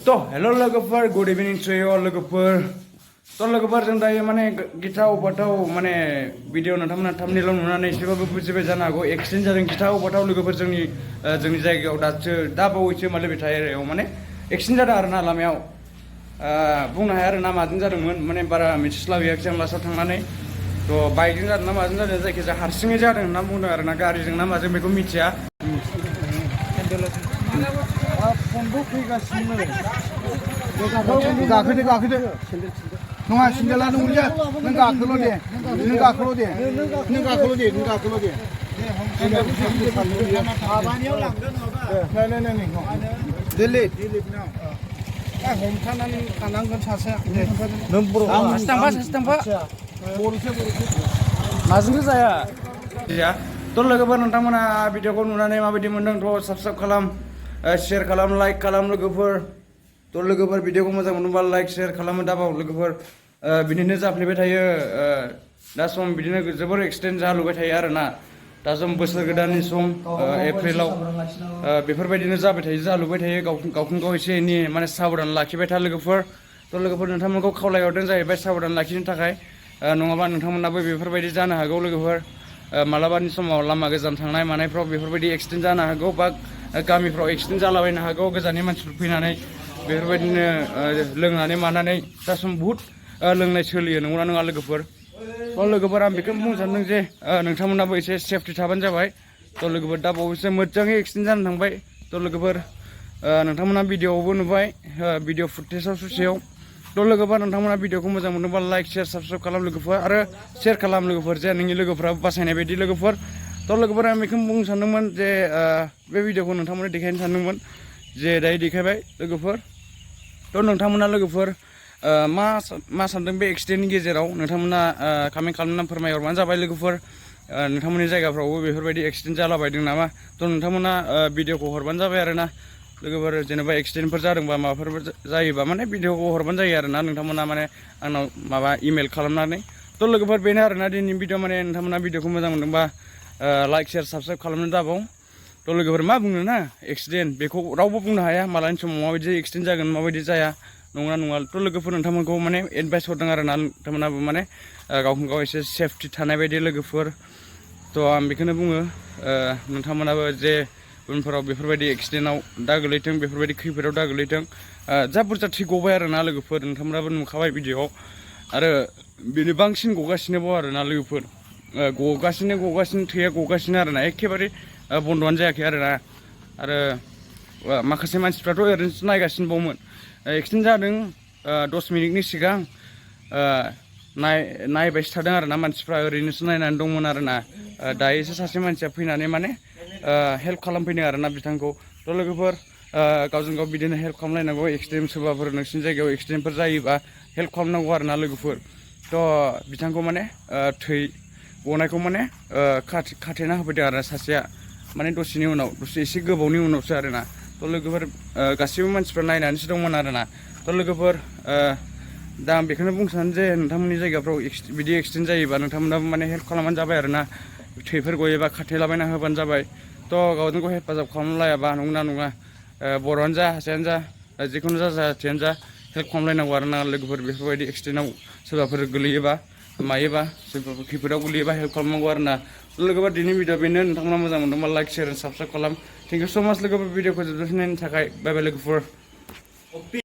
तो हेलो लोगोफोर good evening to you लोगोफोर तो लोगोफोर जों दायो माने गिटाव बाटाव माने भिडिअ नोंथांमोना थामनेल नुनानै एसेबाबो बुजिबाय जानो हागौ एक्सिडेन्ट जादों गिटाव बाटाव लोगोफोर जोंनि जायगायाव दा बावैसो माले थायरायाव माने एक्सिडेन्ट जादों आरोना लामायाव बुंनो हाया आरोना माजों जादोंमोन माने बारा मिथिस्लाबियाखै आं लास्टआव थांनानै तो बाइकजों जादों ना माजों जादों जायखिजाया हारसिङै जादों होनना बुंदों आरोना गारिजों ना माजों बेखौ मिथिया फनबो फैगासिनो गाखोदो नङा सिन्देला नंलिया नों गाखोल' दे माबानियाव लांदो नङाबा दिल्ली हमथानानै थानांगोन सासे नों बर' थांफा माजोंबो जाया तो लोगोफोर नोंथांमोना भिडिअखौ नुनानै माबायदि मोनदों थ' साबस्क्राइब खालाम शेयर खालाम लाइक खालाम लोगोफोर तो लोगोफोर भिडिअखौ मोजां मोनोबा लाइक शेयर खालामो दाबाव लोगोफोर बिदिनो जाफ्लेबाय थायो दा सम बिदिनो जोबोर एक्सिडेन्ट जालुबाय थायो आरोना दा सम बोसोर गोदाननि सम एप्रिलाव बेफोरबायदिनो जाबाय थायो जालुबाय थायो गावखौनो गाव एसे एनै माने साबधान लाखिबाय था लोगोफोर तो लोगोफोर नोंथांमोनखौ खावलायहरदों जाहैबाय साबधान लाखिनो थाखाय नङाबा नोंथांमोनाबो बेफोरबायदि जानो हागौ लोगोफोर मालाबानि समाव लामा गोजान थांनाय मानायफ्राव बेफोरबायदि एक्सिडेन्ट जानो हागौ बा गामिफ्राव एक्सिडेन्ट जालाबायनो हागौ गोजाननि मानसिफोर फैनानै बेफोरबायदिनो लोंनानै मानानै दा सम बुहुद लोंनाय सोलियो नंगौना नङा लोगोफोर लोगोफोर आं बेखौनो बुंनो सानदों जे नोंथांमोनाबो एसे सेफटि थाबानो जाबाय तो लोगोफोर दा बावैसो मोजाङै एक्सिडेन्ट जानो थांबाय तो लोगोफोर नोंथांमोना भिडिअआवबो नुबाय भिडिअ फुटेजाव ससेयाव तो लोगोफोर नोंथांमोना भिडिअखौ मोजां मोनोबा लाइक शेयर साबस्क्राइब खालाम लोगोफोर आरो शेयर खालाम लोगोफोर जे नोंनि लोगोफ्राबो बासायनाय बायदि लोगोफोर तो लोगोफोर आं बेखौनो बुंनो सानदोंमोन जे बे भिडिअखौ नोंथांमोननो देखायनो सानदोंमोन जे दायो देखायबाय लोगोफोर तो नोंथांमोना लोगोफोर मा सानदों बे एक्सिडेन्टनि गेजेराव नोंथांमोना कमेन्ट खालामनानै फोरमायहरबानो जाबाय लोगोफोर नोंथांमोननि जायगाफ्रावबो बेफोरबायदि एक्सिडेन्ट जालाबायदों नामा तो नोंथांमोना भिडिअखौ हरबानो जाबाय आरोना लोगोफोर जेनेबा एक्सिडेन्टफोर जादोंबा माबाफोर जायोबा माने भिडिअखौ हरबानो जायो आरोना नोंथांमोना माने आंनाव माबा इमेल खालामनानै तो लोगोफोर बेनो आरोना दिनैनि भिडिअ माने नोंथांमोना भिडिअखौ मोजां मोनदोंबा लाइक शेयर साबस्क्राइब खालामनो दाबाव तो लोगोफोर मा बुंनो ना एक्सिडेन्ट बेखौ रावबो बुंनो हाया मालानि समाव माबायदि एक्सिडेन्ट जागोन माबायदि जाया नङा तो लोगोफोर नोंथांमोनखौ माने एडभाइस हरदों आरोना नोंथांमोनाबो माने गावखौनो गाव एसे सेफटि थानाय बायदि लोगोफोर तो आं बेखौनो बुङो नोंथांमोनाबो जे उनफोराव बेफोरबायदि एक्सिडेन्टआव दा गोलैथों बेफोरबायदि खैफोदाव दा गोलैथों जा बुरजा थै गबाय आरोना लोगोफोर नोंथांमोनाबो नुखाबाय भिडिअआव आरो बेनि बांसिन गगासिनोबाव आरोना लोगोफोर गगासिनो थैया गगासिनो आरोना एखेबारे बन्द'आनो जायाखै आरोना आरो माखासे मानसिफ्राथ' ओरैनोसो नायगासिनोबावमोन एक्सिडेन्ट जादों 10 मिनिटनि सिगां नायबायसो थादों आरोना मानसिफ्रा ओरैनोसो नायनानै दंमोन आरोना दायोसो सासे मानसिया फैनानै माने हेल्प खालामफैदों आरोना बिथांखौ तो लोगोफोर गावजों गाव बिदिनो हेल्प खालामलायनांगौ एक्सिडेन्ट सोरबाफोर नोंसिनि जायगायाव एक्सिडेन्टफोर जायोबा हेल्प खालामनांगौ आरोना लोगोफोर तो बिथांखौ माने थै गनायखौ माने खाथेना होफैदों आरोना सासेया माने दसे एसे गोबावनि उनावसो आरोना तो लोगोफोर गासैबो मानसिफ्रा नायनानैसो दंमोन आरोना तो लोगोफोर दा आं बेखौनो बुंनो सानो जे नोंथांमोननि जायगाफ्राव बिदि एक्सिडेन्ट जायोबा नोंथांमोनाबो माने हेल्प खालामबानो जाबाय आरोना थैफोर गयोबा खाथेलाबायना होबानो जाबाय तो गावजों गाव हेफाजाब खालामलायाबा नंगौना नङा बर'आनो जा हारसायानो जा जिखुनु जाथियानो जा हेल्प खालामलायनांगौ आरोना लोगोफोर बेफोरबायदि एक्सिडेन्टआव सोरबाफोर गोलैयोबा मायोबा सोरबाफोर खैफोदाव गोलैयोबा हेल्प खालामनांगौ आरोना लोगोफोर दिनैनि भिडिअ बेनो नोंथांमोना मोजां मोनदोंबा लाइक शेयार साबस्क्राइब खालाम थेंक इउ स' माच लोगोफोर भिडिअखौ जोबजासिम नायनो थाखाय बाय बाय लोगोफोर